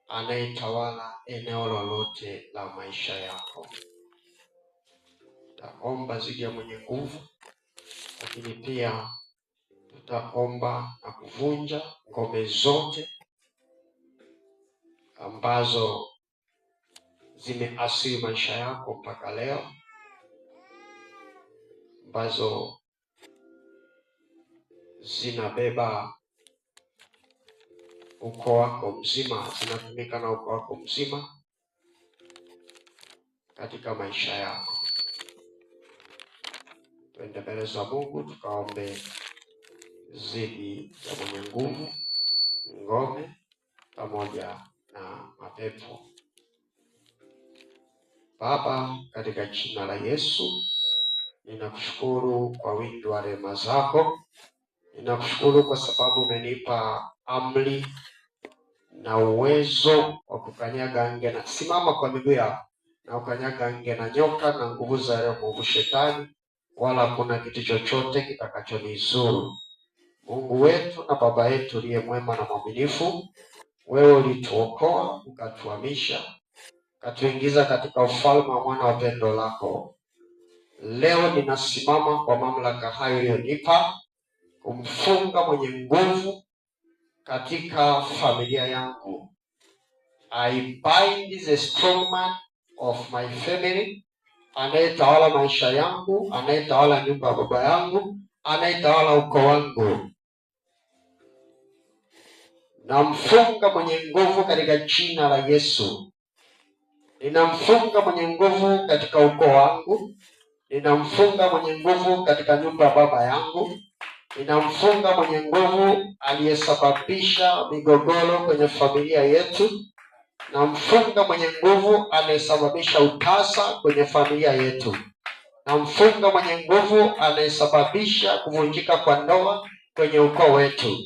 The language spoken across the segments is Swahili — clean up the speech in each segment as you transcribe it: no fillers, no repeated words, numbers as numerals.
Anayetawala eneo lolote la maisha yako. Tutaomba dhidi ya mwenye nguvu, lakini pia tutaomba na kuvunja ngome zote ambazo zimeathiri maisha yako mpaka leo, ambazo zinabeba ukoo wako mzima, zinatumika na ukoo wako mzima katika maisha yako. Twende mbele za Mungu tukaombe dhidi ya mwenye nguvu, ngome pamoja na mapepo. Baba, katika jina la Yesu, ninakushukuru kwa wingi wa rehema zako. Ninakushukuru kwa sababu umenipa amri na uwezo wa kukanyaga nge na simama kwa miguu yako na ukanyaga nge na nyoka na nguvu za yule mwovu shetani, wala hakuna kitu chochote kitakachonizuru. Mungu wetu na Baba yetu uliye mwema na mwaminifu, wewe ulituokoa ukatuhamisha, ukatuingiza katika ufalme wa mwana wa pendo lako. Leo ninasimama kwa mamlaka hayo uliyonipa kumfunga mwenye nguvu katika familia yangu. I bind the strong man of my family, anayetawala maisha yangu, anayetawala nyumba ya baba yangu, anayetawala ukoo wangu. Namfunga mwenye nguvu katika jina la Yesu. Ninamfunga mwenye nguvu katika ukoo wangu, ninamfunga mwenye nguvu katika nyumba ya baba yangu, ninamfunga mwenye nguvu aliyesababisha migogoro kwenye familia yetu, namfunga mwenye nguvu anayesababisha utasa kwenye familia yetu, namfunga mwenye nguvu anayesababisha kuvunjika kwa ndoa kwenye ukoo wetu,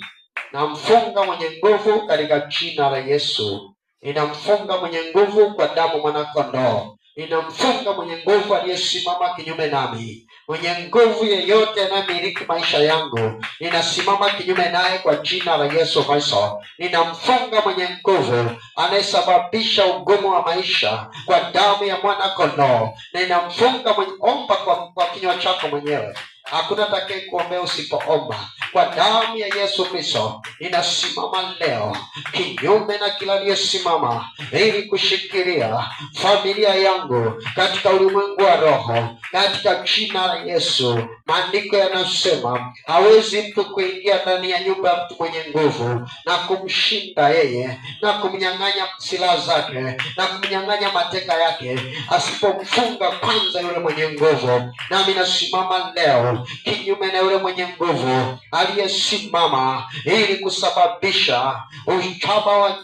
namfunga mwenye nguvu katika jina la Yesu. Ninamfunga mwenye nguvu kwa damu mwanakondoo. Ninamfunga mwenye nguvu aliyesimama kinyume nami, mwenye nguvu yeyote anayemiliki maisha yangu, ninasimama kinyume naye kwa jina la Yesu Kristo. Ninamfunga mwenye nguvu anayesababisha ugumu wa maisha kwa damu ya mwana kondoo. Ninamfunga mwenye, omba kwa kinywa chako mwenyewe, hakuna atakaye kuombea usipoomba. Kwa damu ya Yesu Kristo ninasimama leo kinyume na kila aliyesimama ili kushikilia familia yangu katika ulimwengu wa roho, katika jina la Yesu. Maandiko yanasema hawezi mtu kuingia ndani ya nyumba ya mtu mwenye nguvu na kumshinda yeye na kumnyang'anya silaha zake na kumnyang'anya mateka yake, asipomfunga kwanza yule mwenye nguvu. Nami nasimama leo kinyume na yule mwenye nguvu aliyesimama ili kusababisha uchama wa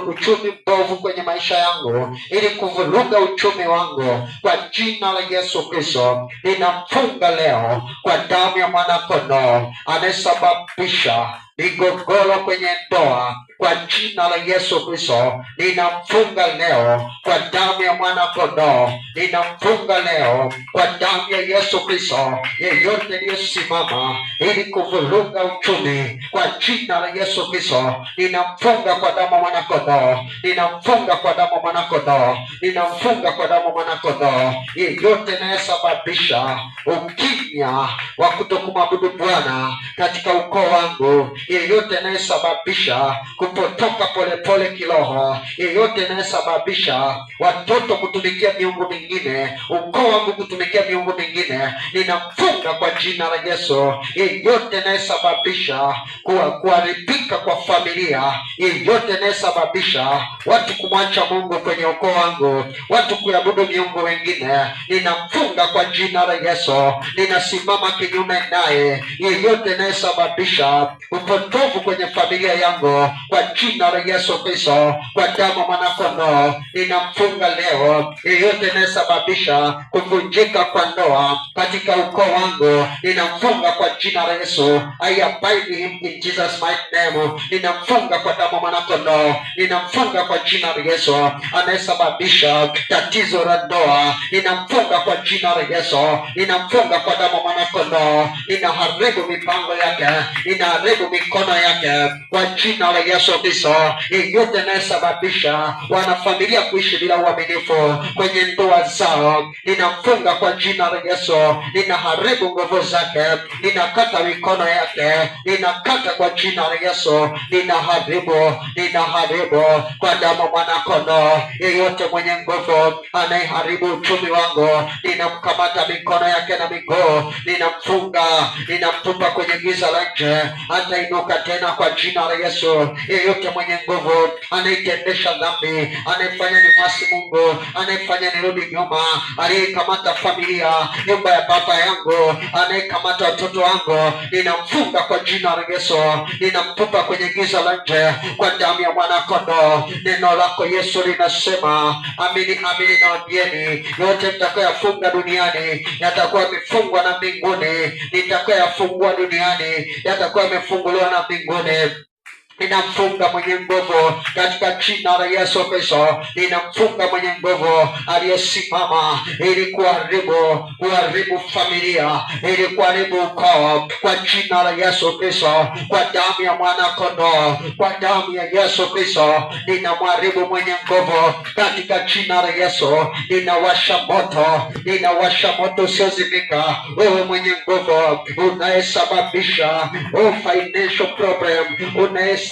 uchumi mbovu kwenye maisha yangu, ili kuvuruga uchumi wangu, kwa jina la Yesu Kristo ninamfunga leo kwa damu ya mwanakondoo anayesababisha migogoro kwenye ndoa, kwa jina la Yesu Kristo ninamfunga leo kwa damu ya mwana kondoo, ninamfunga leo kwa damu ya Yesu Kristo. Yeyote aliyesimama ili kuvuruga uchumi, kwa jina la Yesu Kristo ninamfunga kwa damu ya mwana kondoo, ninamfunga kwa damu ya mwana kondoo, ninamfunga kwa damu ya mwana kondoo. Yeyote anayesababisha ukimya wa kutokumwabudu Bwana katika ukoo wangu, yeyote anayesababisha kupotoka polepole kiroho, yeyote anayesababisha watoto kutumikia miungu mingine, ukoo wangu kutumikia miungu mingine, ninamfunga kwa jina la Yesu. Yeyote anayesababisha kuharibika kwa familia, yeyote anayesababisha watu kumwacha Mungu kwenye ukoo wangu, watu kuabudu miungu wengine, ninamfunga kwa jina la Yesu. Ninasimama kinyume naye, yeyote anayesababisha upotovu kwenye familia yangu, kwa jina la Yesu Kristo, kwa damu mwanakondoo, ninamfunga leo. Yeyote anayesababisha kuvunjika kwa ndoa katika ukoo wangu, ninamfunga kwa jina la Yesu. I bind him in Jesus mighty name. Ninamfunga kwa damu mwanakondoo, ninamfunga kwa jina la Yesu. Anayesababisha tatizo la ndoa, ninamfunga kwa jina la Yesu, ninamfunga kwa damu mwanakondoo, ninaharibu mipango yake, ninaharibu mikono yake kwa jina la Yesu Kristo. Yeyote anayesababisha wanafamilia kuishi bila uaminifu kwenye ndoa zao, ninamfunga kwa jina la Yesu, ninaharibu nguvu zake, ninakata mikono yake, ninakata kwa jina la Yesu, ninaharibu, ninaharibu kwa damu mwana-kondoo. Yeyote mwenye nguvu anayeharibu uchumi wangu, ninamkamata mikono yake na miguu, ninamfunga, ninamtupa kwenye giza la nje, hatainuka tena kwa jina la Yesu. Yeyote mwenye nguvu anaitendesha dhambi, anayefanya ni mwasi Mungu, anayefanya nirudi nyuma, aliyekamata familia, nyumba ya baba yangu, anayekamata watoto wangu, ninamfunga kwa jina la Yesu, ninamtupa kwenye giza la nje kwa damu ya mwana-kondoo. Neno lako Yesu linasema, amini amini nawaambieni, yote mtakayofunga duniani yatakuwa yamefungwa na mbinguni, nitakayoyafungua duniani yatakuwa yamefunguliwa na mbinguni. Ninamfunga mwenye nguvu katika jina la Yesu Kristo. Ninamfunga mwenye nguvu aliyesimama ili kuharibu familia, ili kuharibu ukoo, kwa jina la Yesu Kristo, kwa damu ya mwana kondoo, kwa damu ya Yesu Kristo, ninamharibu mwenye nguvu katika jina la Yesu. Ninawasha moto, ninawasha moto usiozimika. Wewe mwenye nguvu unayesababisha financial problem, unayesababisha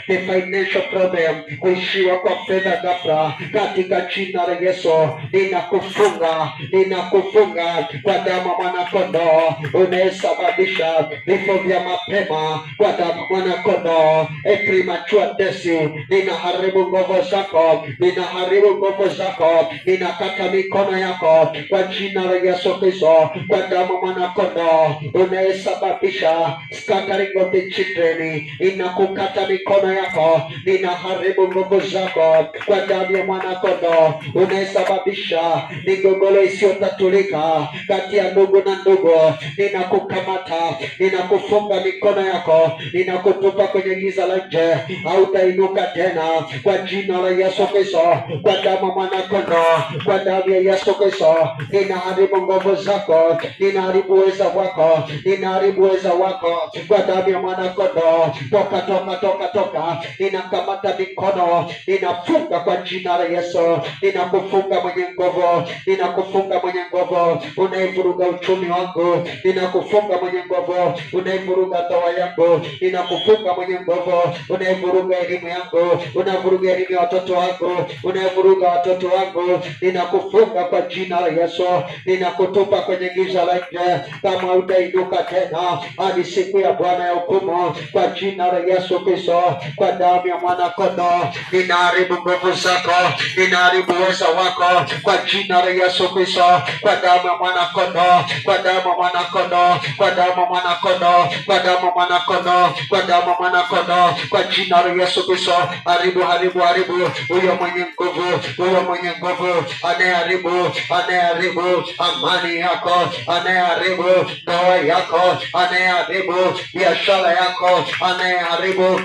the financial problem, kuishiwa kwa fedha ghafla, katika jina la Yesu ninakufunga, ninakufunga kwa damu ya mwana-kondoo. Unayesababisha vifo vya mapema kwa damu ya mwana-kondoo, a premature death, ninaharibu nguvu zako, ninaharibu nguvu zako, ninakata mikono yako kwa jina la Yesu Kristo, kwa damu ya mwana-kondoo. Unayesababisha scattering of the children, ninakukata mikono yako, ninaharibu nguvu zako kwa damu ya mwana-kondoo. Unayesababisha migogoro isiyotatulika kati ya ndugu na ndugu, ninakukamata, ninakufunga mikono yako, ninakutupa kwenye giza la nje, hautainuka tena kwa jina la Yesu Kristo, kwa damu ya mwana-kondoo, kwa damu ya Yesu Kristo, ninaharibu nguvu zako, ninaharibu uweza wako, ninaharibu uweza wako kwa damu ya mwana-kondoo. Toka, toka, toka, toka! Ninakamata mikono, ninafunga kwa jina la Yesu, ninakufunga mwenye nguvu, ninakufunga mwenye nguvu unayevuruga uchumi wangu, ninakufunga mwenye nguvu unayevuruga ndoa yangu, ninakufunga mwenye nguvu unayevuruga elimu yangu, unavuruga elimu ya watoto wangu, unayevuruga watoto wangu, ninakufunga kwa jina la Yesu, ninakutupa kwenye giza la nje, kama utainuka tena hadi siku ya Bwana ya hukumu, kwa jina la Yesu Kristo, kwa damu ya mwana-kondoo, ninaharibu nguvu zako, ninaharibu uweza wako kwa jina la Yesu Kristo, kwa damu ya mwana-kondoo, kwa damu ya mwana-kondoo, kwa damu ya mwana-kondoo, kwa damu ya mwana-kondoo, kwa damu ya mwana-kondoo, kwa jina la Yesu Kristo, haribu, haribu, haribu huyo mwenye nguvu, huyo mwenye nguvu anayeharibu, anayeharibu amani yako, anayeharibu ndoa yako, anayeharibu biashara yako, anayeharibu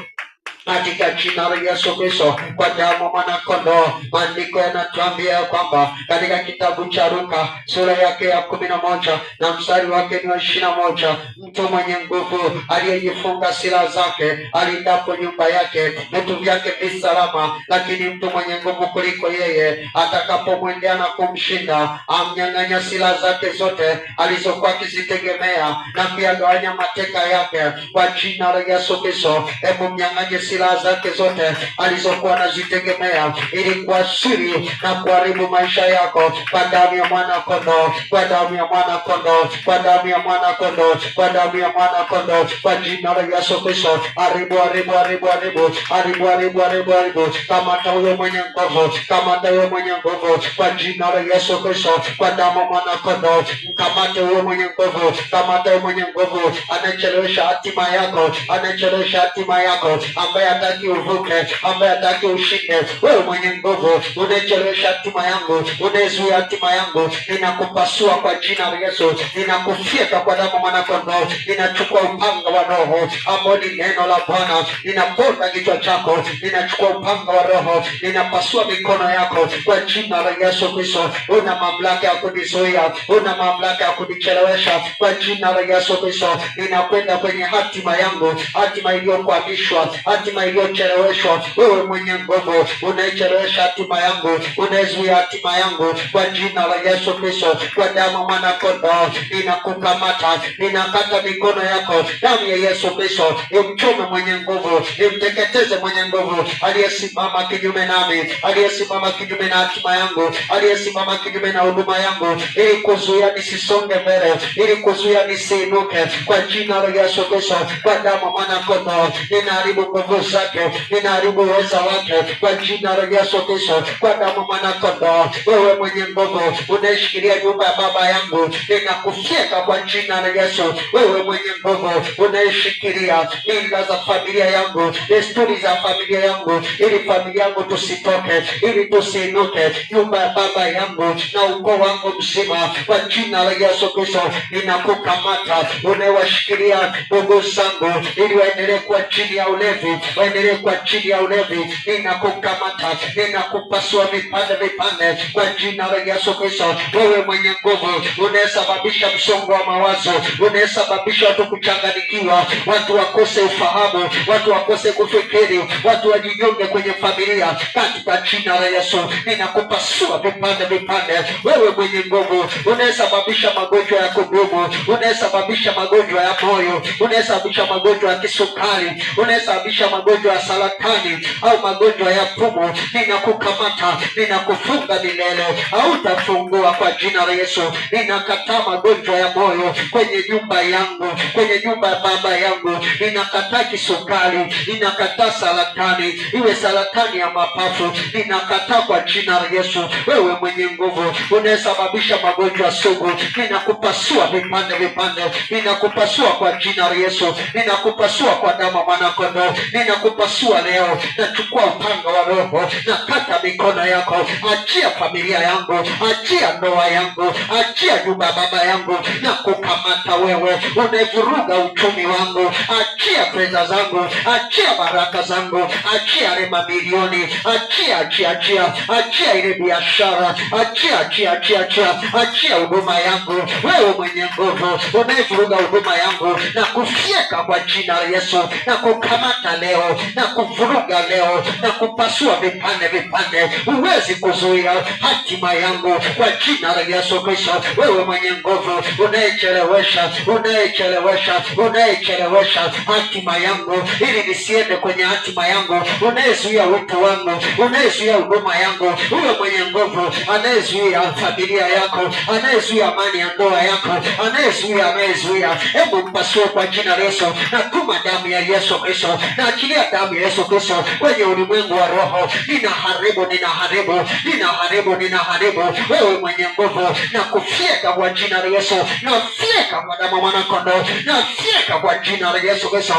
katika jina la Yesu Kristo, kwa damu mwana-kondoo. Maandiko yanatuambia kwamba katika kitabu cha Luka sura yake ya 11 na mstari wake ni wa 21, mtu mwenye nguvu aliyejifunga silaha zake alindapo nyumba yake, vitu vyake vi salama, lakini mtu mwenye nguvu kuliko yeye atakapomwendea na kumshinda, amnyang'anya silaha zake zote alizokuwa akizitegemea na kuyagawanya mateka yake. Kwa jina la Yesu Kristo, hebu mnyang'anye silaha zake zote alizokuwa anazitegemea ili kuasiri na kuharibu maisha yako, kwa damu ya mwana-kondoo, kwa damu ya mwana-kondoo, kwa damu ya mwana-kondoo, kwa damu ya mwana-kondoo, kwa jina la Yesu Kristo, haribu, haribu, haribu, haribu, haribu, haribu, haribu, haribu, kamata huyo mwenye nguvu, kamata huyo mwenye nguvu, kwa jina la Yesu Kristo, kwa damu ya ' mwana-kondoo, mkamate huyo mwenye nguvu, kamata huyo mwenye nguvu anayechelewesha hatima yako, anayechelewesha hatima yako, ambaye ambaye hataki uvuke, ambaye hataki ushinde. Wewe mwenye nguvu unayechelewesha hatima yangu, unayezuia hatima yangu, ninakupasua kwa jina la Yesu, ninakufyeka kwa damu mwana kondoo. Ninachukua upanga wa Roho ambao ni neno la Bwana, ninaponda kichwa chako, ninachukua upanga wa Roho, ninapasua mikono yako kwa jina la Yesu Kristo. Una mamlaka ya kunizuia, una mamlaka ya kunichelewesha kwa jina la Yesu Kristo. Ninakwenda kwenye hatima yangu, hatima iliyokwamishwa, hatima iliyocheleweshwa. Wewe mwenye nguvu unaichelewesha hatima yangu, unaezuia hatima yangu kwa jina la Yesu Kristo, kwa damu mwana kondoo ninakukamata, ninakata mikono yako. Damu ya Yesu Kristo imchome mwenye nguvu, imteketeze mwenye nguvu aliyesimama kinyume nami, aliyesimama kinyume na hatima yangu, aliyesimama kinyume na huduma yangu, ili kuzuia nisisonge mbele, ili kuzuia nisiinuke, kwa jina la Yesu Kristo, kwa damu mwana kondoo ninaharibu nguvu zake, ninaharibu uweza wake kwa jina la Yesu Kristo, kwa damu mwana kondoo. Wewe mwenye nguvu unaishikilia nyumba ya baba yangu, ninakufyeka kwa jina la Yesu. Wewe mwenye nguvu unaishikilia mila za familia yangu, desturi za familia yangu, ili familia yangu tusitoke, ili tusiinuke, nyumba ya baba yangu na ukoo wangu mzima, kwa jina la Yesu Kristo ninakukamata. Unayewashikilia ndugu zangu ili waendelee kuwa chini ya ulevi, waendelee kuwa chini ya ulevi, ninakukamata, ninakupasua vipande vipande kwa jina la Yesu Kristo. Wewe mwenye nguvu unayesababisha msongo wa mawazo, unayesababisha watu kuchanganyikiwa, watu wakose ufahamu, watu wakose kufikiri, watu wajinyonge kwenye familia, katika jina la Yesu ninakupasua vipande vipande. Wewe mwenye nguvu unayesababisha magonjwa ya kudumu, unayesababisha magonjwa ya moyo, unayesababisha magonjwa ya kisukari, unayesababisha magonjwa ya saratani au magonjwa ya pumu, ninakukamata, ninakufunga milele, hautafungua kwa jina la Yesu. Ninakataa magonjwa ya moyo kwenye nyumba yangu, kwenye nyumba ya baba yangu. Ninakataa kisukari, ninakataa saratani, iwe saratani ya mapafu, ninakataa kwa jina la Yesu. Wewe mwenye nguvu unayesababisha magonjwa sugu, ninakupasua vipande vipande, ninakupasua kwa jina la Yesu, ninakupasua kwa damu ya mwana kondoo, ninakupasua leo. Nachukua upanga wa Roho, nakata mikono yako. Achia familia yangu, achia ndoa yangu, achia nyumba ya baba yangu, na kukamata wewe unayevuruga uchumi wangu. Achia fedha zangu, achia baraka zangu, achia yale mamilioni, achia, achia, achia, achia ile biashara, achia, achia, achia, achia, achia huduma yangu. Wewe mwenye nguvu unayevuruga huduma yangu, na kufyeka kwa jina la Yesu, na kukamata leo, na kuvuruga leo, na kupasua vipande vipande. Huwezi kuzuia hatima yangu kwa jina la Yesu Kristo. Wewe mwenye nguvu unayechelewesha, unayechelewesha, unayechelewesha hatima yangu ili nisiende kwenye hatima yangu, unayezuia wito wangu, unayezuia huduma yangu, huyo mwenye nguvu anayezuia familia yako, anayezuia amani ya ndoa yako, anayezuia, anayezuia, hebu mpasue kwa jina la Yesu. Natuma damu ya Yesu Kristo, naachilia damu ya Yesu Kristo kwenye ulimwengu wa roho. Ninaharibu, ninaharibu, ninaharibu, ninaharibu. Wewe mwenye nguvu, na kufyeka kwa jina la Yesu, nafyeka kwa damu ya mwana kondoo, nafyeka kwa jina la Yesu Kristo.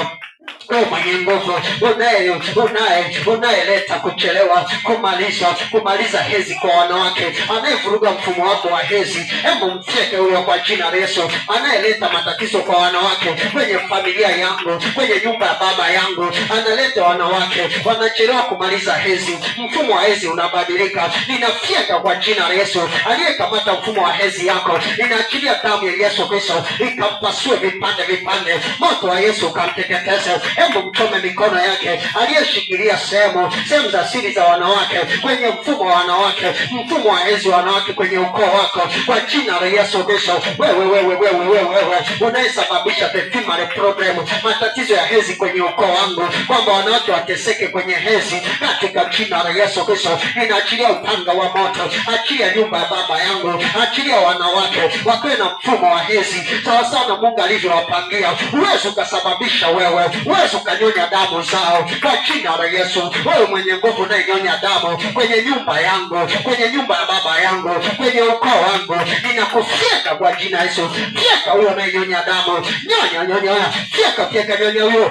Wewe mwenye nguvu unayeleta kuchelewa kumaliza hezi kwa wanawake, anayevuruga mfumo wako wa hezi, hebu mfyeke huyo kwa jina la Yesu. Anayeleta matatizo kwa wanawake kwenye familia yangu, kwenye nyumba ya baba yangu, analeta wanawake wanachelewa kumaliza hezi, mfumo wa hezi unabadilika, ninafyeka kwa jina la Yesu. Aliyekamata mfumo wa hezi yako, ninaachilia damu ya Yesu Kristo ikampasue vipande vipande, moto wa Yesu ukamteketeze. Hebu mchome mikono yake aliyeshikilia sehemu za siri za wanawake kwenye mfumo wa wanawake, mfumo wa hezi wa wanawake kwenye ukoo wako, kwa jina la Yesu Kristo. Wewe wewe wewe wewe wewe unayesababisha the female problem, matatizo ya hezi kwenye ukoo wangu, kwamba wanawake wateseke kwenye hezi, katika jina la Yesu Kristo ninaachilia upanga wa moto. Achilia nyumba ya baba yangu, achilia wanawake wakiwe na mfumo wa hezi sawa sawa na Mungu alivyowapangia. Huwezi ukasababisha wewe, Huwezi ukanyonya damu zao kwa jina la Yesu. Wewe mwenye nguvu unayenyonya damu kwenye nyumba yangu, kwenye nyumba ya baba yangu, kwenye ukoo wangu, ninakufyeka kwa jina la Yesu. Fyeka huyo anayenyonya damu, nyonya, nyonya, fyeka, fyeka, nyonya huyo.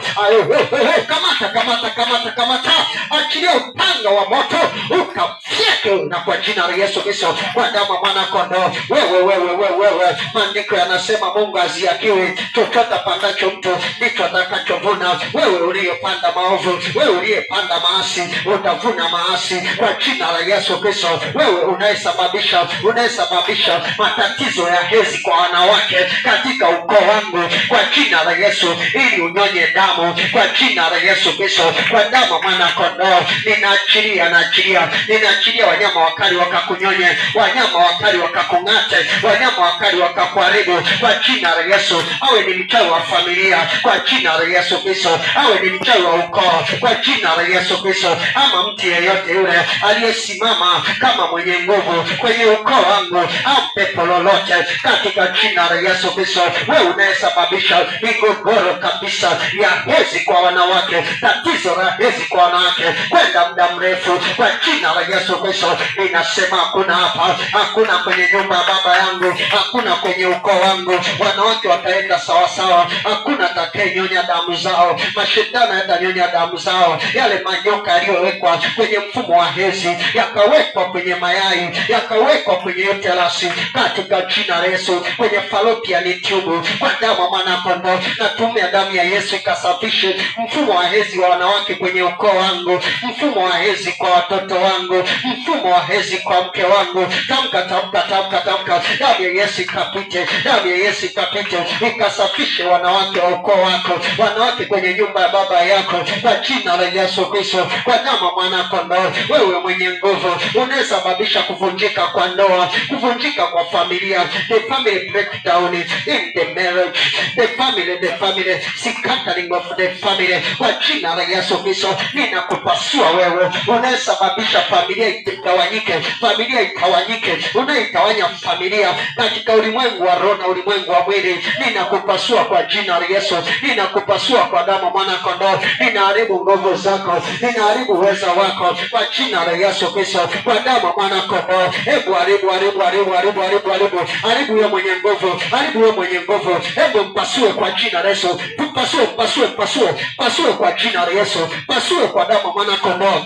Kamata, kamata, kamata, kamata, achilia upanga wa moto ukafyeke, na kwa jina la Yesu Kristo, kwa damu ya mwana kondoo. Wewe, wewe, wewe, wewe, maandiko yanasema Mungu haziakiwi, chochote apandacho mtu ndicho atakachovuna. Wewe uliyepanda maovu, wewe uliyepanda maasi, utavuna maasi kwa jina la Yesu Kristo. Wewe unayesababisha matatizo ya hedhi kwa wanawake katika ukoo wangu, kwa jina la Yesu, ili unyonye damu kwa jina la Yesu Kristo, kwa damu mwana kondoo, ninaachilia, naachilia, ninaachilia wanyama wakali wakakunyonye, wanyama wakali wakakung'ate, wanyama wakali wakakuharibu kwa jina la Yesu. Awe ni mchawi wa familia kwa jina la Yesu Kristo, awe ni mchawi wa ukoo kwa jina la Yesu Kristo, ama mtu yeyote yule aliyesimama kama mwenye nguvu kwenye ukoo wangu, au pepo lolote katika jina la Yesu Kristo. Wewe unayesababisha migogoro kabisa ya hedhi kwa wanawake, tatizo la hedhi kwa wanawake kwenda muda mrefu, kwa jina la Yesu Kristo ninasema hakuna hapa, hakuna kwenye nyumba ya baba yangu, hakuna kwenye ukoo wangu. Wanawake wataenda sawasawa, hakuna atakayenyonya damu zao, mashetani yatanyonya damu zao. Yale manyoka yaliyowekwa kwenye mfumo wa hedhi, yakawekwa kwenye mayai, yakawekwa kwenye uterus, katika jina la Yesu, kwenye fallopian tube, kwa damu ya mwana kondoo, natumia damu ya Yesu ikasafishe mfumo wa hedhi wa wanawake kwenye ukoo wangu, mfumo wa hedhi kwa watoto wangu, mfumo wa hedhi kwa mke wangu. Tamka, tamka, tamka, tamka, damu ya Yesu ikapite, damu ya Yesu ikapite, ikasafishe wanawake wa ukoo wako, wanawake kwenye nyumba ya baba yako, kwa jina la Yesu Kristo, kwa damu ya mwana kondoo. Wewe mwenye nguvu unayesababisha kuvunjika kwa ndoa, kuvunjika kwa familia, the family breakdown in the marriage, the family, the family scattering of the family, kwa jina la Yesu Kristo ninakupasua wewe unayesababisha familia itawanyike, familia itawanyike, unaitawanya familia katika ulimwengu wa roho na ulimwengu wa mwili, ninakupasua kwa jina la Yesu, ninakupasua kwa damu mwana kondoo, ninaharibu nguvu zako, ninaharibu uwezo wako kwa jina la Yesu Kristo, kwa damu mwana kondoo. Hebu haribu, haribu, haribu, haribu, haribu, haribu, haribu huyo mwenye nguvu, haribu huyo mwenye nguvu, hebu mpasue kwa jina la Yesu, mpasue, mpasue, mpasue, mpasue kwa jina la Yesu, mpasue kwa damu mwana kondoo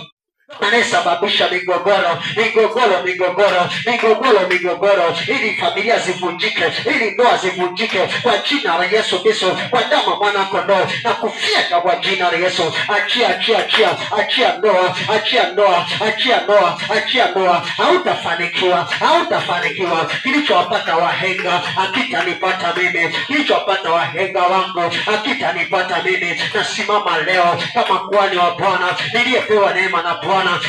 anayesababisha migogoro, migogoro, migogoro, migogoro, migogoro, ili familia zivunjike, ili ndoa zivunjike, kwa jina la Yesu Kristo, kwa damu mwana kondoo, na kufyeka kwa jina la Yesu. Achia, achia, achia, achia ndoa, achia ndoa, achia ndoa, achia ndoa. Hautafanikiwa, hautafanikiwa. Kilichowapata wahenga hakitanipata mimi, kilichowapata wahenga wangu hakitanipata mimi. Nasimama leo kama kuhani wa Bwana niliyepewa neema na Bwana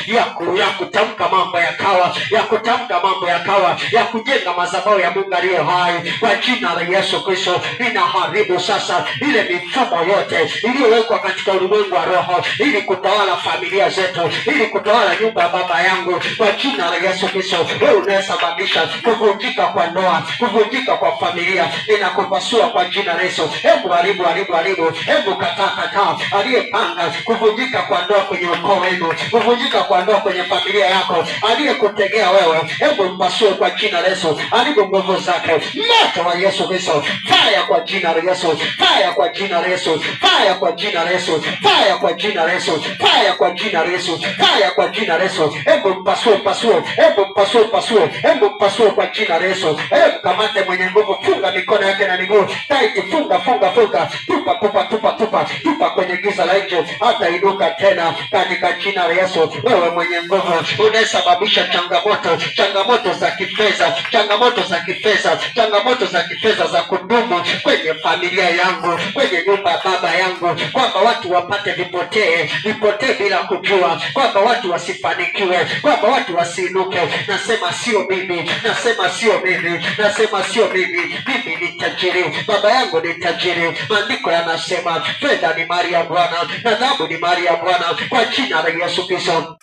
ya kutamka mambo yakawa, ya kutamka mambo yakawa, ya kujenga madhabahu ya Mungu aliye hai. Kwa jina la Yesu Kristo ninaharibu sasa ile mifumo yote iliyowekwa katika ulimwengu wa roho ili kutawala familia zetu, ili kutawala nyumba ya baba yangu. Kwa jina la Yesu Kristo, wewe unayesababisha kuvunjika kwa ndoa, kuvunjika kwa familia, ninakupasua kwa jina la Yesu. Hebu haribu, haribu, haribu, hebu kataa, kataa aliyepanga kuvunjika kwa ndoa kwenye ukoo wenu, kuvunjika kwa ndoa kwenye familia yako, aliyekutegea wewe, hebu mpasue kwa jina la Yesu. Haribu nguvu zake, moto wa Yesu Kristo, fire kwa jina la Yesu, fire kwa jina la Yesu, fire kwa jina la Yesu, fire kwa jina la Yesu, fire kwa jina la Yesu, fire kwa jina la Yesu. Hebu mpasue, pasue, hebu mpasue, pasue, hebu mpasue kwa jina la Yesu. Hebu kamate mwenye nguvu, funga mikono yake na miguu tight, funga, funga, funga, tupa, tupa, tupa, tupa, tupa kwenye giza la nje, hata inuka tena katika jina la Yesu. Wewe mwenye nguvu unayesababisha changamoto, changamoto za kifedha, changamoto za kifedha, changamoto za kifedha za kudumu kwenye familia yangu, kwenye nyumba ya baba yangu, kwamba watu wapate vipotee, vipotee bila kujua, kwamba watu wasifanikiwe, kwamba watu wasiinuke. Nasema sio mimi, nasema sio mimi, nasema sio mimi. Mimi ni tajiri, baba yangu ni tajiri. Maandiko yanasema fedha ni mali ya Bwana na dhahabu ni mali ya Bwana. Kwa jina la Yesu Kristo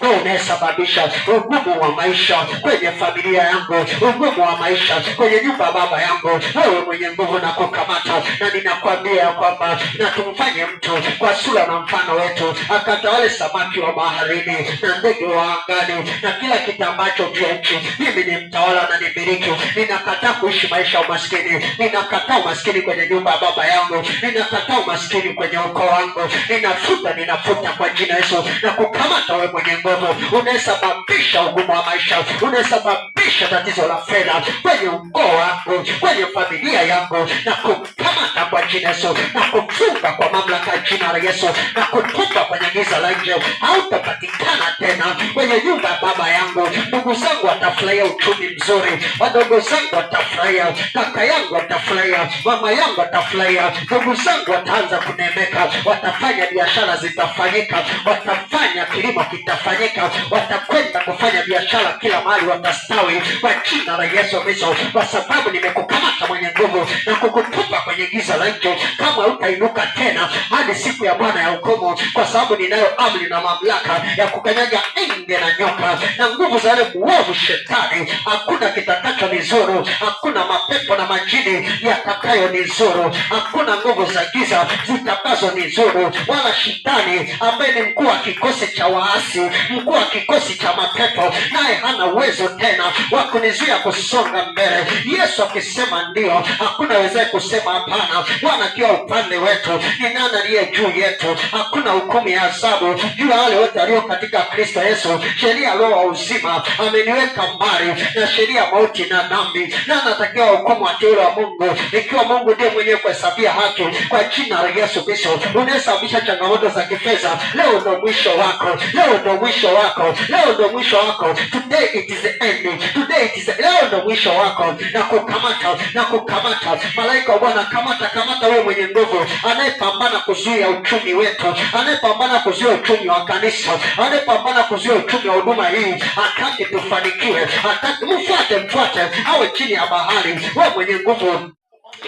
Wewe unayesababisha ugumu wa maisha kwenye familia yangu, ugumu wa maisha kwenye nyumba ya baba yangu, wewe mwenye nguvu na kukamata, na ninakwambia kwamba na tumfanye mtu kwa sura na mfano wetu, akatawale samaki wa baharini na ndege wa angani na kila kitambacho juu ya nchi. Mimi ni mtawala na nimiliki. Ninakataa kuishi maisha ya umaskini, ninakataa umaskini kwenye nyumba ya baba yangu, ninakataa umaskini kwenye ukoo wangu. Ninafuta, ninafuta kwa jina Yesu na kukamata wewe mwenye nguvu unayesababisha ugumu wa maisha, unayesababisha tatizo la fedha kwenye ukoo wangu, kwenye familia yangu, na kukamata kwa jina Yesu na kufunga kwa mamlaka ya jina la Yesu na kutupa kwenye giza la nje. Hautapatikana tena kwenye nyumba ya baba yangu. Ndugu zangu watafurahia uchumi mzuri, wadogo zangu watafurahia, kaka yangu watafurahia, mama yangu watafurahia, ndugu zangu wataanza kunemeka, watafanya biashara zitafanyika, watafanya kilimo kitafanyika, watakwenda kufanya biashara kila mahali, watastawi kwa jina la Yesu Kristo, kwa sababu nimekukamata mwenye nguvu na kukutupa kwenye giza la nje, kama hutainuka tena hadi siku ya Bwana ya hukumu, kwa sababu ninayo amri na mamlaka ya kukanyaga nge na nyoka na nguvu za yule mwovu shetani. Hakuna kitakacho nizuru, hakuna mapepo na majini yatakayo nizuru, hakuna nguvu za giza zitakazo nizuru, wala shetani ambaye ni mkuu wa kikosi cha waasi, mkuu wa kikosi cha mapepo, naye hana uwezo tena wa kunizuia kusonga mbele. Yesu akisema ndio, hakuna wezaye kusema hapana. Bwana akiwa upande wetu, ni nani aliye juu yetu? Hakuna hukumu ya adhabu juu ya wale wote walio katika Kristo Yesu. Sheria ya Roho wa uzima ameniweka mbali na sheria ya mauti na dhambi, na anatakiwa hukumu wateule wa Mungu, ikiwa Mungu ndiye mwenyewe kuhesabia haki kwa jina la Yesu Kristo. Unayesababisha changamoto za kifedha, leo ndo mwisho wako, leo ndo mwisho wako, leo ndo mwisho wako. Today it is the end, today it is the... leo ndo mwisho wako, na kukamata, na kukamata. Malaika wa Bwana, kamata, kamata wewe mwenye nguvu anayepambana kuzuia uchumi wetu, anayepambana kuzuia uchumi wa kanisa, anayepambana kuzuia uchumi wa huduma hii, hataki tufanikiwe, hataki. Mfuate, mfuate, awe chini ya bahari. Wewe mwenye nguvu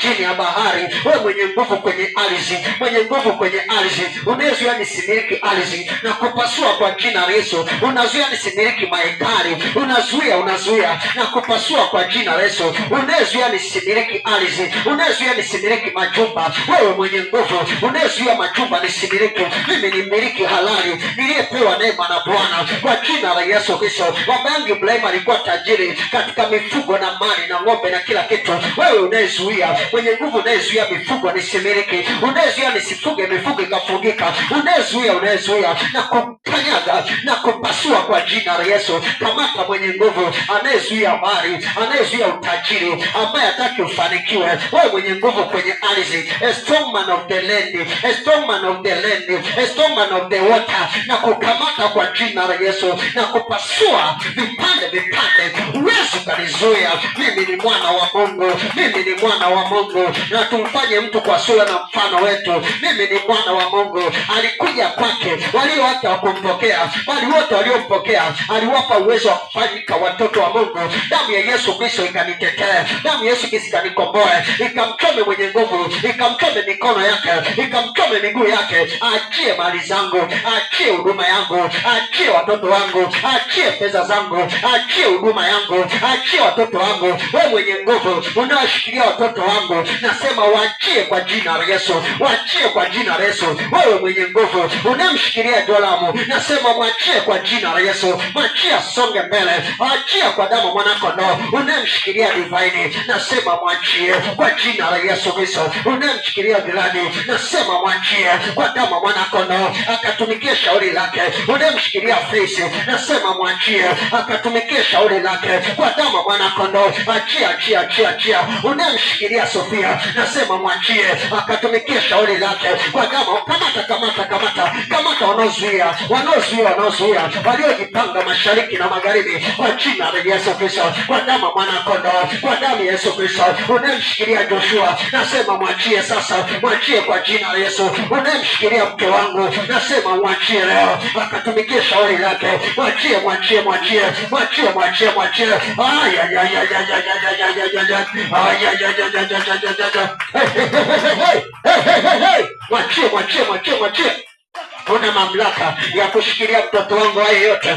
chini ya bahari, wewe mwenye nguvu kwenye ardhi, mwenye nguvu kwenye ardhi, unayezuia nisimiliki ardhi na kupasua kwa jina la Yesu, unazuia nisimiliki mahekari, unazuia, unazuia na kupasua kwa jina la Yesu, unayezuia nisimiliki ardhi, unayezuia nisimiliki majumba, wewe mwenye nguvu, unayezuia majumba nisimiliki, mimi ni mmiliki halali niliyepewa neema na Bwana kwa jina la Yesu Kristo. Baba yangu Ibrahimu alikuwa tajiri katika mifugo na mali na ng'ombe na kila kitu. Wewe unayezuia, mwenye nguvu unayezuia mifugo nisimiliki, unayezuia nisifuge mifugo ikafugika, unayezuia, unayezuia na kukanyaga na kupasua kwa jina la Yesu. Kamata mwenye nguvu anayezuia mali, anayezuia utajiri, ambaye hataki ufanikiwe. Wewe mwenye nguvu kwenye ardhi, a strong man of the land, a strong man of the land, a strong man of the water, na kukamata kwa jina la Yesu na kupasua vipande vipande. Huwezi ukanizuia, mimi ni mwana wa Mungu, mimi ni mwana wa Mungu, na tumfanye mtu kwa sura na mfano wetu. Mimi ni mwana wa Mungu. Alikuja kwake, walio wake hawakumpokea, bali wote waliompokea aliwapa uwezo wa kufanyika watoto wa Mungu. Damu ya Yesu Kristo ikanitetea, damu ya Yesu Kristo ikanikomboe, ikamchome mwenye nguvu, ikamchome mikono yake, ikamchome miguu yake. Achie mali zangu, achie huduma yangu, achie watoto wangu, achie pesa zangu, achie huduma yangu, achie watoto wangu. Wewe mwenye nguvu unaoshikilia watoto wangu, nasema waachie kwa jina la Yesu, waachie kwa jina la Yesu. Wewe mwenye nguvu unamshikilia Jolamu, nasema mwachie kwa jina la Yesu, mwachie asonge mbele, achia kwa damu mwana kondoo. Unamshikilia Divaini, nasema mwachie kwa jina la Yesu Kristo. Unamshikilia Gilani, nasema mwachie kwa damu mwana kondoo, akatumikie shauri lake. Unamshikilia Faith, nasema mwachie akatumikie shauri lake kwa damu mwana kondoo. Achia, achia, achia, achia. Unamshikilia Sofia, nasema mwachie akatumikie shauri lake kwa damu. Kamata, kamata, kamata, kamata wanaozuia, wanaozuia, wanaozuia, waliojipanga mashariki na magharibi, kwa jina la Yesu Kristo, kwa damu mwana kondoo, kwa damu ya Yesu Kristo. Unamshikilia Joshua, nasema mwachie sasa, mwachie kwa jina la Yesu. Unamshikilia mke wangu, nasema mwachie leo akatumikie shauri lake. Mwachie, mwachie, mwachie, mwachie, mwachie, mwachie. Ay, ay, ay, ay, ay, ay, ay, ay, ay, ay, ay. Ay, ay, ay, ay, ay, ay, ay, ay, ay. Hey, hey, hey, hey, hey, hey, hey, hey. Mwachie, mwachie, mwachie, mwachie. Una mamlaka ya kushikilia mtoto wangu hayo yote,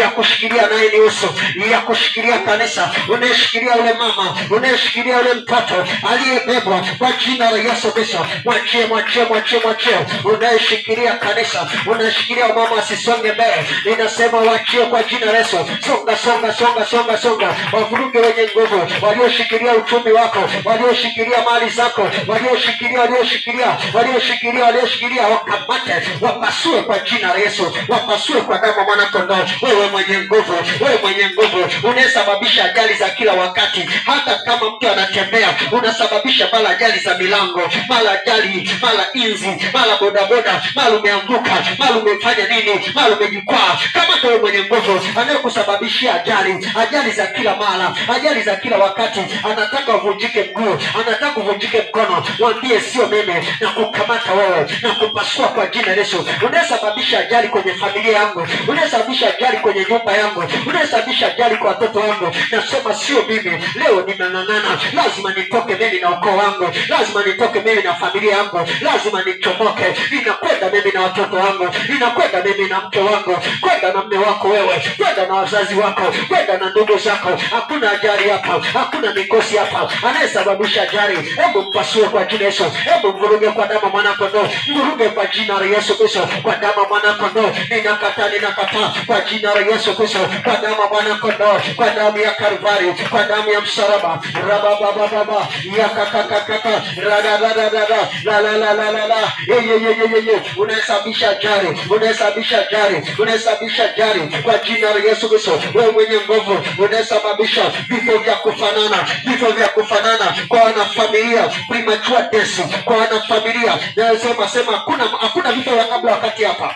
ya kushikilia naye ni uso, ya kushikilia kanisa, unayeshikilia yule mama, unayeshikilia yule mtoto aliyebebwa kwa jina la Yesu Kristo, mwachie, mwachie, mwachie, mwachie. Unayeshikilia kanisa, unayeshikilia mama asisonge mbele, ninasema wachie kwa jina la Yesu. Songa, songa, songa, songa, songa, wavuruge wenye nguvu walioshikilia uchumi wako, walioshikilia mali zako, walioshikilia, walioshikilia, walioshikilia, walioshikilia, wakamate, wapasue kwa jina la Yesu, wapasue kwa damu ya mwana kondoo. Wewe mwenye nguvu, wewe mwenye nguvu, unayesababisha ajali za kila wakati, hata kama mtu anatembea unasababisha mara ajali za milango, mara ajali, mara inzi, mara bodaboda, mara umeanguka, mara umefanya nini, mara umejikwaa. Kama wewe mwenye nguvu anayekusababishia ajali, ajali za kila mara, ajali za kila wakati, anataka uvunjike mguu, anataka uvunjike mkono, mwambie sio mimi, na kukamata wewe na kupasua kwa jina la Yesu. Unayesababisha ajali kwenye familia yangu, unayesababisha ajali kwenye nyumba yangu, unayesababisha ajali kwa watoto wangu, nasema sio mimi. Leo nimeng'ang'ana, lazima nitoke mimi na ukoo wangu, lazima nitoke mimi na familia yangu, lazima nichomoke. Ninakwenda mimi na watoto wangu, ninakwenda mimi na mke wangu, kwenda na mume wako wewe, kwenda na wazazi wako, kwenda na ndugu zako. Hakuna ajali hapa, hakuna mikosi hapa. Anayesababisha ajali, hebu mpasue kwa jina Yesu, hebu mvuruge kwa damu mwana kondoo, mvuruge kwa jina la Yesu Kristo, kwa damu mwana kondoo. Ninakataa, ninakataa kwa jina la Yesu Kristo, kwa damu mwana kondoo, kwa damu ya Kalvari, kwa damu ya msalaba. Rababababa yakakakakaka radadadada la la la la la la ye ye ye ye. Unasababisha ajali, unasababisha ajali, unasababisha ajali kwa jina la Yesu Kristo. Wewe mwenye nguvu unasababisha vifo vya kufanana, vifo vya kufanana kwa wanafamilia, premature death kwa wanafamilia. Nasema sema hakuna vifo vya kabla wakati hapa.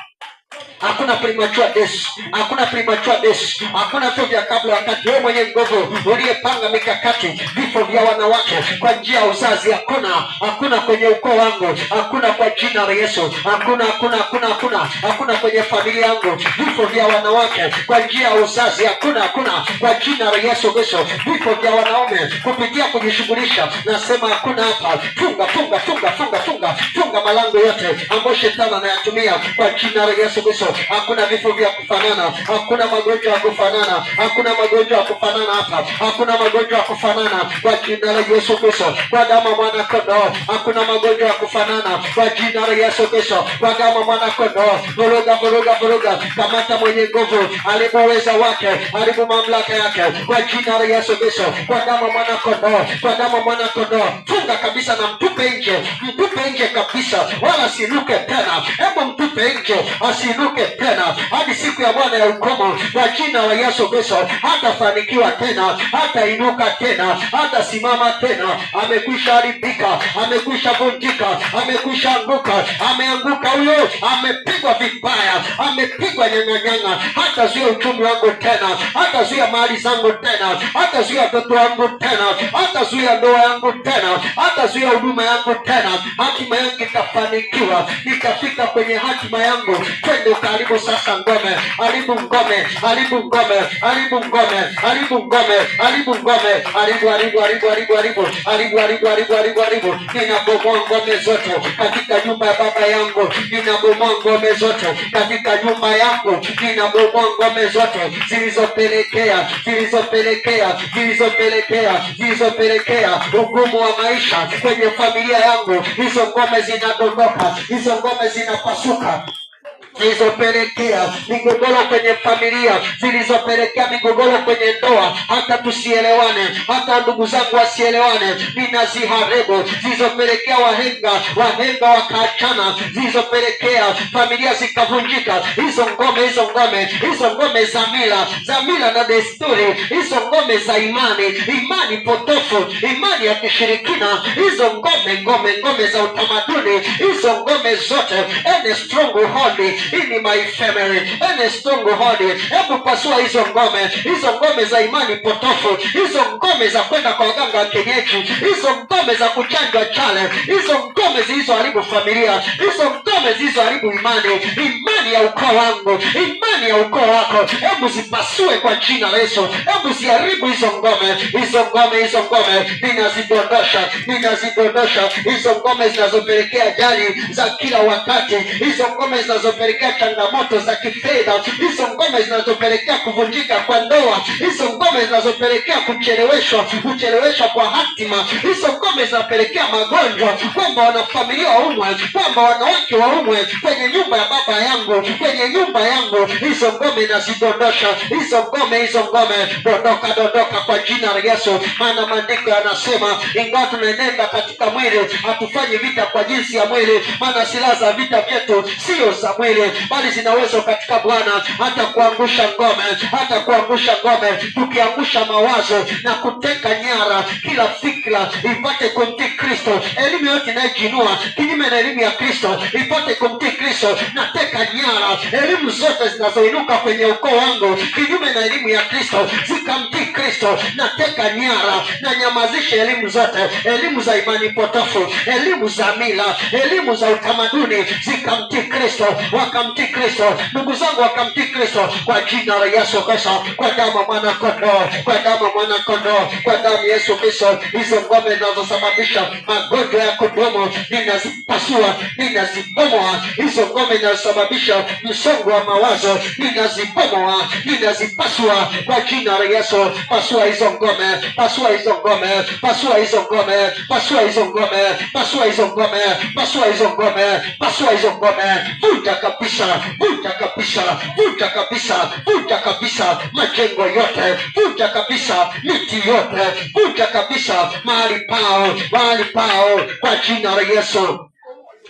Hakuna premature death, hakuna premature death, hakuna vifo vya kabla wakati. Wewe mwenye nguvu uliyepanga mikakati vifo vya wanawake kwa njia ya uzazi, hakuna, hakuna kwenye ukoo wangu, hakuna kwa jina la Yesu, hakuna, hakuna, hakuna, hakuna, hakuna kwenye familia yangu vifo vya wanawake kwa njia ya uzazi, hakuna, hakuna kwa jina la Yesu Kristo. Vifo vya wanaume kupitia kujishughulisha, nasema hakuna hapa. Funga, funga, funga, funga, funga, funga malango yote ambayo shetani anayatumia kwa jina la Yesu Kristo. Hakuna vifo vya kufanana, hakuna magonjwa ya kufanana, hakuna magonjwa ya kufanana hapa, hakuna magonjwa ya kufanana kwa jina la Yesu Kristo, kwa damu mwana kondoo. Hakuna magonjwa ya kufanana kwa jina la Yesu Kristo, kwa damu mwana kondoo. Vuruga, vuruga, vuruga, kamata mwenye nguvu, haribu uweza wake, haribu mamlaka yake kwa jina la Yesu Kristo, kwa damu mwana kondoo, kwa damu mwana kondoo. Funga kabisa na mtupe nje, mtupe nje kabisa, wala asinuke tena. Hebu mtupe nje, asinuke tena hadi siku ya Bwana ya hukumu kwa jina la Yesu Kristo. Hatafanikiwa tena, hatainuka tena, hatasimama tena. Amekwisha haribika, amekwisha vunjika, amekwisha anguka, ameanguka huyo, amepigwa vibaya, amepigwa nyang'anyang'a. Hatazuia uchumi wangu tena, hatazuia mali zangu tena, hatazuia watoto wangu tena, hatazuia ndoa yangu tena, hatazuia huduma yangu tena. Hatima yangu itafanikiwa, nitafika kwenye hatima yangu. Twende ukaharibu sasa ngome, haribu ngome, haribu ngome, haribu ngome, haribu ngome, haribu ngome, haribu, haribu, haribu, haribu, haribu, haribu, haribu, haribu, haribu, haribu. Ninabomoa ngome zote katika nyumba ya baba yangu, ninabomoa ngome zote katika nyumba yangu, ninabomoa ngome zote zilizopelekea, zilizopelekea, zilizopelekea, zilizopelekea ugumu wa maisha kwenye familia yangu. Hizo ngome zinadondoka, hizo ngome zinapasuka, zilizopelekea migogoro kwenye familia, zilizopelekea migogoro kwenye ndoa, hata tusielewane, hata ndugu zangu wasielewane, ninaziharibu. Zilizopelekea wahenga, wahenga wakaachana, zilizopelekea familia zikavunjika. Hizo ngome, hizo ngome, hizo ngome za mila, za mila na desturi, hizo ngome za imani, imani potofu, imani ya kishirikina, hizo ngome, ngome, ngome za utamaduni, hizo ngome zote, any stronghold in my family, any stronghold, hebu pasua hizo ngome, hizo ngome za imani potofu, hizo ngome za kwenda kwa waganga wa kienyeji, hizo ngome za kuchanjwa chale, hizo ngome zilizoharibu familia, hizo ngome zilizoharibu imani, imani ya ukoo wangu, imani ya ukoo wako, hebu zipasue kwa jina la Yesu, hebu ziharibu hizo ngome, hizo ngome, hizo ngome, ninazidondosha, ninazidondosha hizo ngome zinazopelekea ajali za kila wakati, hizo ngome zinazopelekea zinazopelekea changamoto za kifedha, hizo ngome zinazopelekea kuvunjika kwa ndoa, hizo ngome zinazopelekea kucheleweshwa kwa hatima, hizo ngome zinapelekea magonjwa, kwamba wanafamilia waumwe, kwamba wanawake waumwe kwenye nyumba ya baba yangu, kwenye nyumba yangu, hizo ngome nazidondosha, hizo ngome, hizo ngome, dondoka, dondoka kwa jina la Yesu. Maana maandiko yanasema ingawa tunaenenda katika mwili, hatufanyi vita kwa jinsi ya mwili, maana silaha za vita vyetu sio za mwili, bali zina uwezo katika Bwana hata kuangusha ngome, hata kuangusha ngome, tukiangusha mawazo na kuteka nyara kila fikra ipate kumtii Kristo. Elimu yote inayojiinua kinyume na elimu ya Kristo ipate kumtii Kristo. Nateka nyara elimu zote zinazoinuka kwenye ukoo wangu kinyume na elimu ya Kristo zikamtii Kristo. Nateka nyara na nyamazisha elimu zote, elimu za imani potofu, elimu za mila, elimu za utamaduni zikamtii Kristo, wakamtii Kristo. Ndugu zangu, wakamtii Kristo kwa jina la Yesu Kristo, kwa damu ya mwana kondoo, kwa damu ya mwana kondoo, kwa damu ya Yesu Kristo. Hizo ngome zinazosababisha magonjwa ya kudumu ninazipasua, ninazibomoa. Hizo ngome zinazosababisha msongo wa mawazo ninazibomoa, ninazipasua kwa jina la Yesu. Pasua hizo ngome, pasua hizo ngome, pasua hizo ngome, pasua hizo ngome, pasua hizo ngome, pasua hizo ngome, pasua hizo ngome. Vunja kabisa, vunja kabisa, vunja kabisa, vunja kabisa majengo yote, vunja kabisa miti yote, vunja kabisa mahali pao, mahali pao kwa jina la Yesu.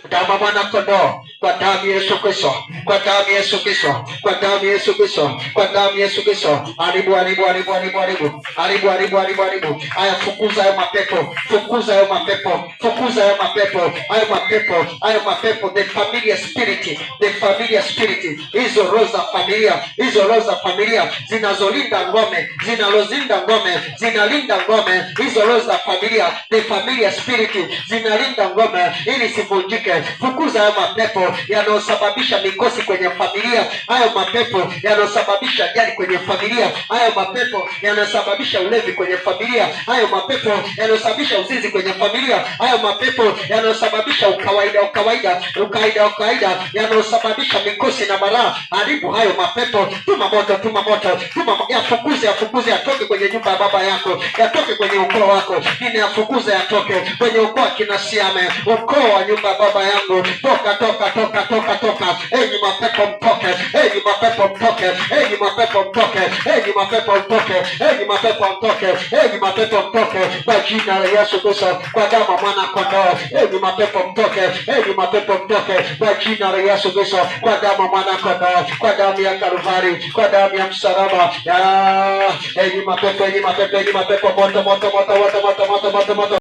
Damu ya mwana kondoo, kwa damu ya Yesu Kristo, kwa damu ya Yesu Kristo, kwa damu ya Yesu Kristo, kwa damu ya Yesu Kristo. Haribu, haribu, haribu, haribu, haribu, haribu, haribu, haribu, haribu. Haya, fukuza hayo mapepo, fukuza hayo mapepo, fukuza hayo mapepo, hayo mapepo, hayo mapepo, the familiar spirit, the familiar spirit, hizo roho za familia, hizo roho za familia zinazolinda ngome, zinazolinda ngome, zinalinda ngome, hizo roho za familia, the familiar spirit zinalinda ngome ili isivunjike. Fukuza hayo mapepo yanayosababisha mikosi kwenye familia, hayo mapepo yanayosababisha ajali kwenye familia, hayo mapepo yanayosababisha ulevi kwenye familia, hayo mapepo yanayosababisha uzinzi kwenye familia, hayo mapepo yanayosababisha ukawaida ukawaida ukawaida ukawaida, yanayosababisha mikosi na balaa. Haribu hayo mapepo, tuma moto, tuma moto, tuma yafukuze, yafukuze, yatoke kwenye nyumba ya baba yako, yatoke kwenye ukoo wako. Ninayafukuza yatoke kwenye ukoo wa kina Siame, ukoo wa nyumba ya baba yangu. Toka, toka, toka, toka, toka! Enyi mapepo mtoke, enyi mapepo mtoke, enyi mapepo mtoke, enyi mapepo mtoke, enyi mapepo mtoke, enyi mapepo mtoke, kwa jina la Yesu Kristo, kwa damu ya mwana kondoo. Enyi mapepo mtoke, enyi mapepo mtoke, kwa jina la Yesu Kristo, kwa damu ya mwana kondoo, kwa damu ya Kalvari, kwa damu ya msalaba. Enyi mapepo, enyi mapepo, enyi mapepo, moto, moto, moto, moto, moto, moto, moto, moto!